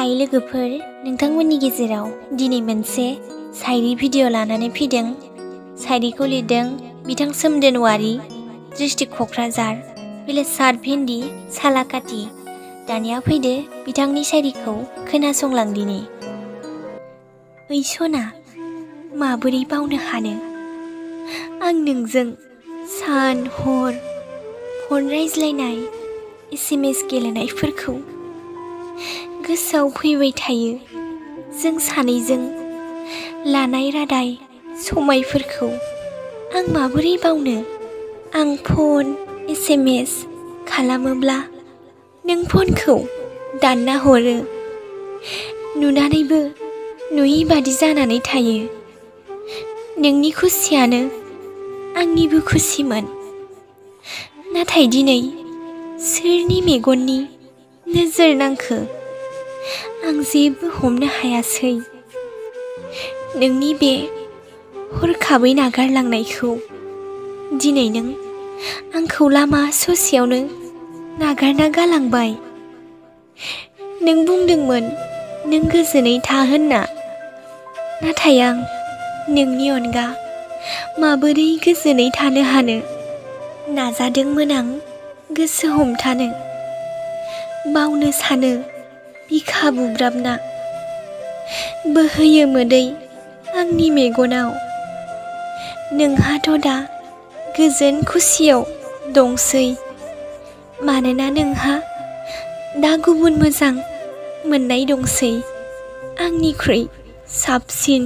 हाय लोगोफोर, नोंथांमोननि गेजेराव दिनै मोनसे शायरी भिडिअ लानानै फैदों। शायरीखौ लिरदों बिथां सोमदोन औवारी, डिस्ट्रिक्ट क'क्राझार, भिलेज सारभिन्डी, सालाकाटि। दानिया फैदो बिथांनि शायरीखौ खोनासंलां दिनै। ओइ सना, माबोरै बावनो हानो आं नोंजों सान हर फन रायज्लायनाय, SMS गेलेनायफोरखौ। गोसोआव फैबाय थायो जों सानैजों लानाय रादाय समायफोरखौ। आं माबोरै बावनो, आं फन SMS खालामोब्ला नों फनखौ दानना हरो, नुनानैबो नुयि बादि जानानै थायो। नोंनि खुसियानो आंनिबो खुसिमोन, नाथाय दिनै सोरनि मेगननि नोजोर नांखो आं जेबो हमनो हायासै। नोंनि बे हरखाबै नागारलांनायखौ दिनै नों आंखौ लामा ससेयावनो नागारना गालांबाय। नों बुंदोंमोन नों गोजोनै था होनना, नाथाय आं नोंनि अनगा माबोरै गोजोनै थानो हानो। नाजादोंमोन आं गोसो हमथानो, बावनो सानो बिखा बुब्राबना। बोहैयो मोदै आंनि मेगनाव, नोंहाथ' दा गोजोन खुसियाव दंसै। मानोना नोंहा दा गुबुन मोजां मोननाय दंसै, आंनिख्रुइ साबसिन।